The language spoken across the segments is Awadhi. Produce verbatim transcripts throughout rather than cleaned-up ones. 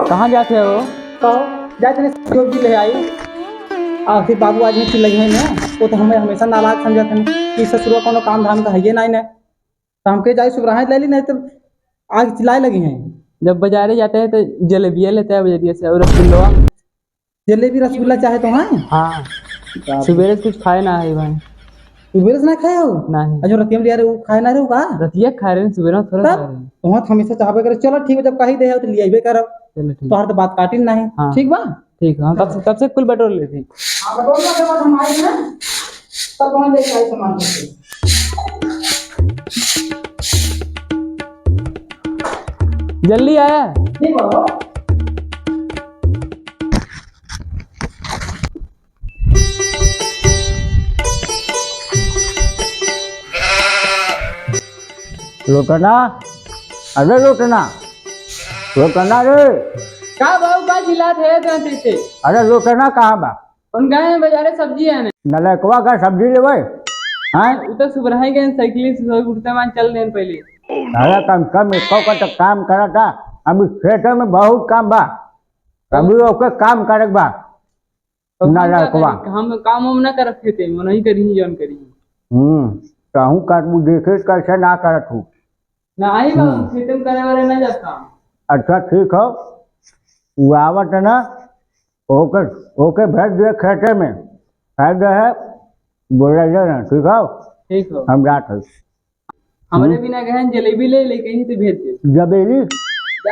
कहाँ जात हो? तो जात ने जो भी ले आई। आखिर बाबू आज ही चिल्लाई है ना, वो तो हमें हमेशा नालायक समझत हैं कि ससुरा कोनो काम धाम का है ये नहीं ने। तो हमके जाई सुबह ले ली, नहीं तो आग चिल्लाए लगी हैं। जब बाजारे जाते हैं तो जलेबिया लेते हैं बजरिया से और रसगुल्ला। जलेबी रसगुल्ला चाहे तो हैं? हाँ। सुबेरे से कुछ खाए ना है भाई। सुबेरे से ना खाए हो? नहीं। अच्छा, रतिया में लिया रहे, वो खाए ना रहे हो का? रतिया खाए रहे, सुबेरे में थोड़ा तब? खाए रहे। वहाँ तो हमेशा चाहबे करे। चलो ठीक है, जब कही दे हो तो ले आइबे करब। चलो ठीक। तोहर तो बात काटिल नहीं। हाँ। ठीक बा? ठीक है, हम तब से, तब से कुल बटोर लेते हैं। हाँ, बटोर लेते बाद हम आए ना, तब वहाँ लेके आए सामान। जल्दी आया। ठीक बा। लोटना, अरे लोटना, लोटना रे। का बाबू, का चिल्लात है इतना तेज से? अरे लोटना कहाँ बा? उन गए हैं बाजारे सब्जी आने। नलकवा का सब्जी लेवे? हैं? उ तो सुबह ही गए, साइकिल से उठते मान चल देन पहले। अरे कम से कम एको का तो काम करा था, अभी खेते में बहुत काम बा, अभी ओके काम करे के बा। तो हम ना का रखवा। करी? हम काम वाम ना करत खेते में, नहीं करी, जौन करी। हम्म, कहूँ करबू, देखे कैसे ना करत हूँ। ना आई बा, हम्म। खेते में करे वाले ना जाता। अच्छा, ठीक हो, वो आवत है ना, ओके, ओके भेज दे खेते में, भेज दे है, बोला जाए ना, ठीक हो? ठीक हो। हम जात हई। हमरे हम्म। बिना गहन जलेबी ले लेके ही तो भेज दे। जबेली?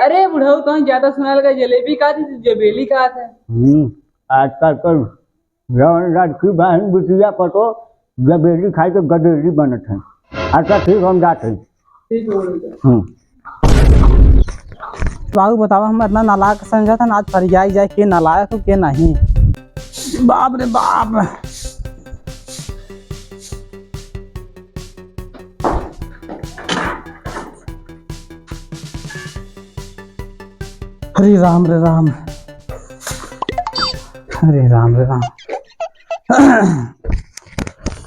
अरे बुढ़ऊ, तो ज्यादा सुना लगा, जलेबी कहा थी, तू जबेली कहा था। हम्म, आजकल तो जौन लड़की बहन बिटिया पतो जबेली खाई तो गदेली बनत है। अच्छा ठीक, हम जात हई। ठीक हो गया। हम्म। बाबू बतावा, हम इतना नालायक समझत हन, आज फरियाई जाए के नालायक हो के नहीं। बाप रे बाप। हरे राम रे राम, हरे राम रे राम,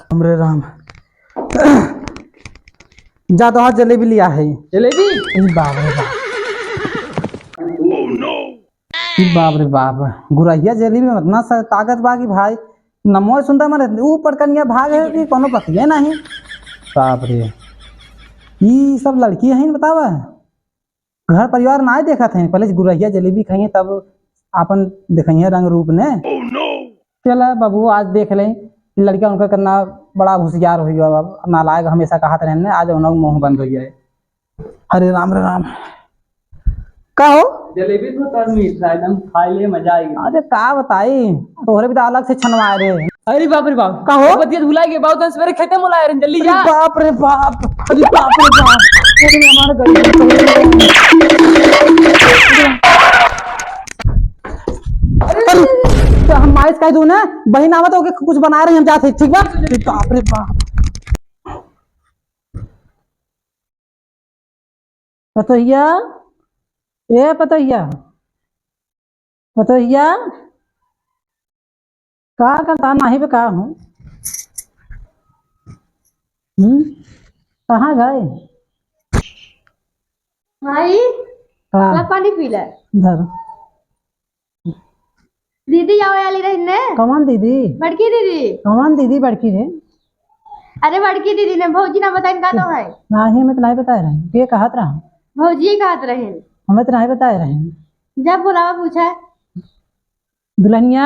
राम रे राम। जा तो हाथ जलेबी लिया है। जलेबी? अरे बाप रे बाप। ई बाप रे बाप, गुरहिया जलेबी में इतना सा ताकत बा कि भाई नमो सुनता मारे ऊ पटकनिया भाग है कि कोनो बतिये नहीं। बाप रे, ई सब लड़की है बतावा, घर परिवार ना देखत हैं, पहले गुरहिया जलेबी खाइए तब आपन देखइए रंग रूप ने। चला बाबू आज देख ले, लड़का उनका करना बड़ा होशियार हो गया, नालायक हमेशा कहत रहने, आज उनका मुंह बंद हो गया है। हरे राम रे राम। का हो? जलेबी तो तोर मीठ रहा, एकदम खाए ले मजा आई। अरे का बताई, तोहरे भी तो अलग से छनवाए रे। अरे बाप रे बाप। का हो? बतिया भुला गए, बहुत दिन सवेरे खेते में लाए रे, जल्दी अरे जा। बाप रे बाप, अरे बाप रे बाप, अरे हमारे गरीब। अरे तो हम माइस कह दूं ना, बहिन आवत ओके कुछ बना रही, हम जाते, ठीक बा? अरे बाप रे बाप। पतोहिया, ए पतोहिया, पतोहिया, का करता नाही बे का हूँ? हम्म, कहाँ गए? माई, हाँ। ला पानी पी ले। धर। दीदी आवे वाली रही ने। कौन दीदी? बड़की दीदी। कौन दीदी बड़की रे? अरे बड़की दीदी ने, भौजी ना बताइन का तो है। नाही, हमें तो नाही बताए रहे। के कहत रहा? भौजी कहत रहे। हमें तो नाही बताए रहे। जब बुलावा पूछा। दुल्हनिया,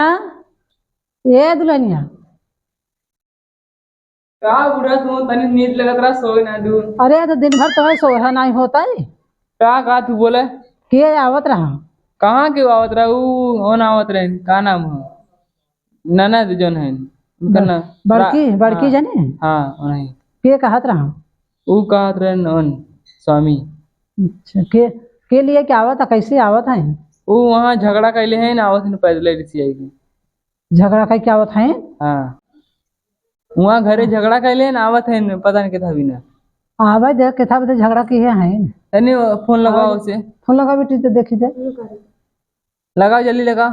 ए दुल्हनिया। का बूढ़ा तू तनी नींद लगत रहा, सोए ना दू। अरे तो दिन भर तो है सोए नाही होता है। का, का तू बोले? के आवत रहा? कहाँ के आवत रहा? ऊ कौन आवत रहे? का नाम है? ननद जौन है। उनका ब-, ना बड़की, रा-, बड़की हाँ, जने? हाँ, वही। के कहत रहा? ऊ कहत रहे नौन स्वामी। अच्छा, के, के लिए के आवत है? कैसे आवत है? ऊ वहाँ झगड़ा कैले हैं ना, आवत हैं पैदल रिसियाई के। झगड़ा कइ के आवत हैं? हाँ। वहाँ घरे झगड़ा कइले हैं ना, आवत हैं, पता नहीं कितना भी ना। आवे दे, कितना बजे झगड़ा किए हैं? तनी फोन लगाओ आवे दे। उसे। फोन लगा बेटी, तो देखी दे। लगाओ, जल्दी लगाओ।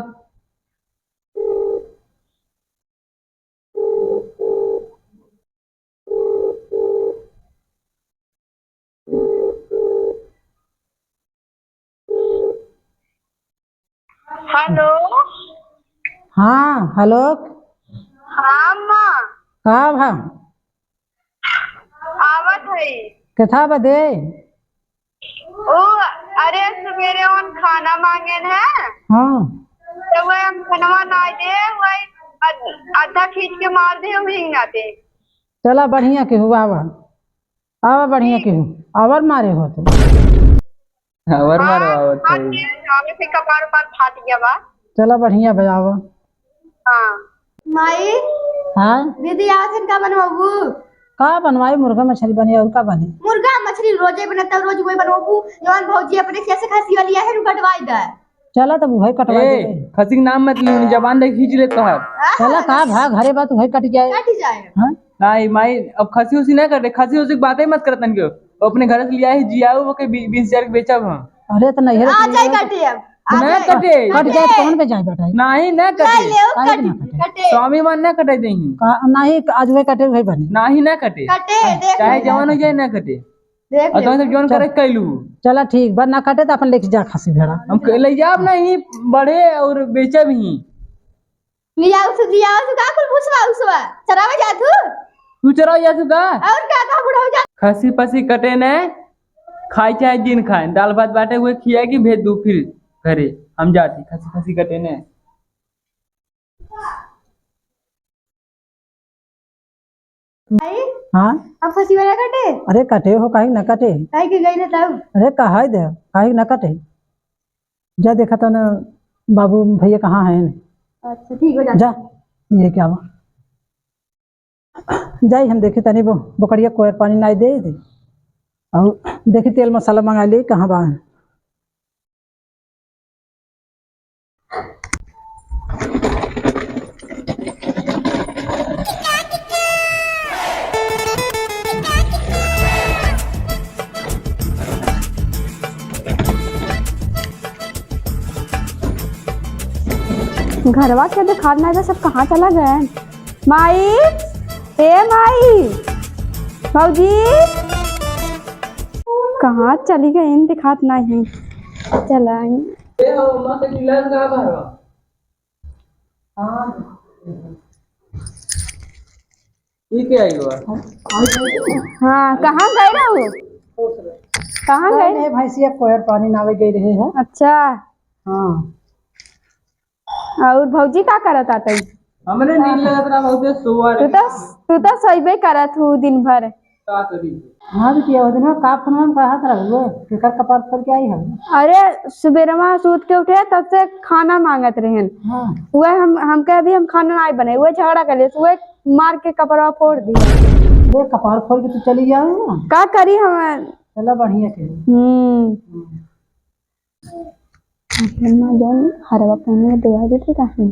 हेलो। हाँ, हेलो। हाँ, अम्मा। का भा? आवत है। केथा बदे? ओ, अरे, सुबेरे उन खाना मांगेन है। हाँ। तो वह हम खानवा ना दे, वह अध-, आधा खींच के मार दे, वहीं ना दे। चला, बढ़िया के हुआ, आवा। आवा, बढ़िया के हु-, आवर मारे हो तो। आवर मारे हाँ, आवत हाँ, है। तेरे आवे से कपार उपार फाट गया बा। चला, बढ़िया बा, आवा। हाँ। माई। हाँ? दीदी, आज दिन का बनवाबू? का बनवाई? मुर्गा मछली बने, और का बने? मुर्गा मछली रोजे बनता, रोज वही बनवाबू। जवान भौजी अपने खेत से खसी वाली है, नु कटवाई दे। चला, तब उहे कटवाई ए, दे। खसी के नाम मत लियो, जबान देख खींच ले तोहार। चला, का भा, घरे बा, तो उहे कट जाए। कट जाए। हाँ? नहीं माई, अब खसी उसी ना कटे, खसी उसी की बातें मत करतन क्यों। वो अपने घर से लिया है, जियाऊ, वो के बी-, बीस हजार के बेचब हम। अरे, तो नहीं है, आ जाए कटे अब। आ ना जाए। कटे। कट जाए, कौन पे जाए बेटा? नहीं, ना कटे। ले, ले, काहे के कटे, ना कटे? कटे। स्वामी मान ना कटे देही। का, नहीं, आज वही कटे, वही बने। नहीं, ना कटे। कटे, देख चाहे ले। जवान हो जाए, ना कटे। देख और ले। तुमसे जौन चल। करे कैलू। चला ठीक बा, ना कटे तो अपन लेके जा खसी भेड़ा। हम क-, ले जाब नहीं, बढ़े और बेचब ही। लियाओ से, लियाओ से का कुल भूसवा उसवा? चरावे जात हूँ? तू चरावे जात हूँ का? और का, का बुढ़ऊ जात? खसी पसी कटे ने, खाए चाहे जिन खाए, दाल भात बाटे हुए खिया की भेज दू फिर घरे। हम जाती, खसी पसी कटे ने। भाई, हाँ? अब खसी वाला कटे? अरे कटे हो, काहे ना कटे? काहे के गई ना तब? अरे कहाई दे, काहे ना कटे? जा देखा तो ना बाबू भैया कहाँ हैं? अच्छा, ठीक हो जा। जा, ये क्या बा? जाई हम देखी तनी बो-, बोकड़िया कोयर पानी नाई दे दे। और देखी तेल मसाला मंगा ले कहाँ बा। घरवा के देखात ना, सब कहाँ चला गए? माई, ए माई, भौजी, कहाँ चली गई? इन दिखात नहीं। चला आई। ए हो, अम्मा के गिलास का भरवा? हाँ। ई के आई बा? हाँ, कहाँ गए रहू? कहाँ गए? नहीं, भैंसिया कोयर पानी नावे गए रहे हैं। अच्छा। हाँ। और भौजी का करत आतई? हमरे नींद लगत रहा, बहुते सोआ तू रही। तो, तू तो सोइबे करत हूँ दिन भर। का करी? हाँ बिटिया, वो दिन का फोन में कहत रहू, केकर कपार फोड़ के आई है? अरे, सुबेरवा सूत के उठे, तब से खाना मांगत रहन। हाँ। वह हम, हमके अभी हम खाना नाई बने, वह झगड़ा कर लिए, वह मार के कपड़वा फोड़ दिया। ले, कपार फोड़ के तू चली जाऊ ना। का करी हम? चला, बढ़िया के। हम्म। हम्म। अम्मा जौन हरवा पहने देवाई देते का है?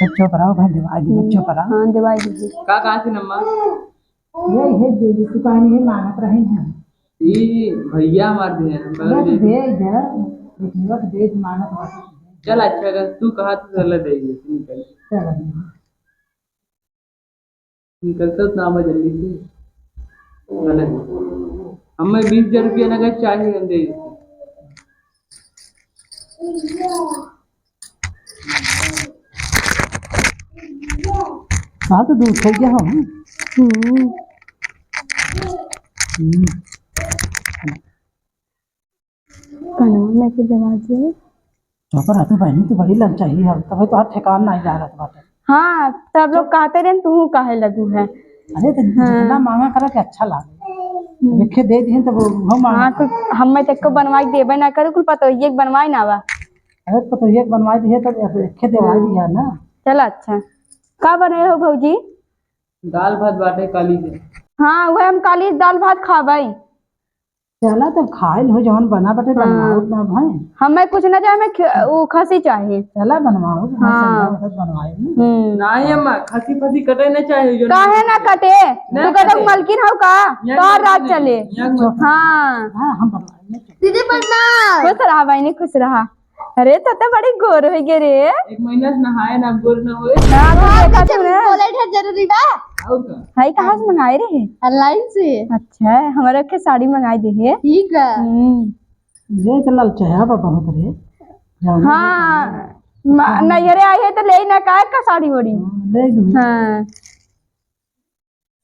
चुप रहो भाई, देवाई दी, चुप रहो। हाँ, देवाई दी। का कहा थी अम्मा? ये, ये दे दी, तू कहीं नहीं मांगत रही है। ई भैया मार दे हैं, बगल बस में। दे दे, बिटिया के दे दे, मांगत रही। चल अच्छा, अगर तू कहा तो चल दे दे, तू निकल। चल। निकलता तो ना आवा जल्दी से। चले। हमें बीस हजार रुपया नगद चाहिए, हम दे देते। हाँ, तो दूर हो गया हम। हम्म। हम्म। कनवा में के दवा दे। चुप रह तू बहनी, तू बड़ी ललचाई है, तबे तोहार ठेकान नहीं जा रहत बाटे। हाँ, सब लोग कहते रहे, तू काहे लगू है? अरे, तो हाँ। जितना मांगा करा के अच्छा लागे। हम्म। देखे दे दिहन, तब वो मांगा हाँ, तो करा। हमें तो एको बनवाई देबे ना करू, कुल पतोहिए के बनवाई ना बा। अरे, पतोहिए के बनवाई दिहे, तब देखे देवाई दिया ना। चल अच्छा, का बनाए हो भौजी? दाल भात बाटे काली के। हाँ, वह हम काली दाल भात खाबई। चला तब खाइल हो, जवन बना बटे हाँ। बनवाओ ना भाई। हमें कुछ ना चाहे, हमें ख-, वो खसी चाहे। चला बनवाओ, हाँ। समझा बता बनवाए ना। हम्म। नहीं अम्मा, खसी फसी कटे ना चाहे, जो काहे ना कटे? ना तू कहता कटे। मलकिन हो का? यहाँ तोर राज चले। यहाँ मत। हाँ। हाँ, हम बनवाए ना। दीदी प्रणाम। खुश रहा बहनी, खुश रहा। अरे, तू तो बड़ी गोर हो गई रे। एक महीना से नहाए ना, गोर ना होए। हाँ, तो हाँ, देखा कुछ तूने? बोले ढेर जरूरी बा। और का? भाई, कहाँ से मंगाए रहे? Online से। अच्छा, हमारे के साड़ी मंगाई दे है। ठीक है। हम्म। ये तो लाल चेहरा पर बहुत रे। हाँ। मा-, नैहरे आई है तो ले ना का, का साड़ी ओड़ी। हाँ, ले लूँ। हाँ।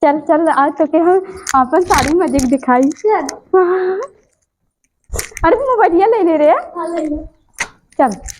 चल, चल, आज तोके हम आपन साड़ी मजे के दिखाई। चल। अरे, मोबाइलिया ले ले रे। हाँ, ले ले। चल।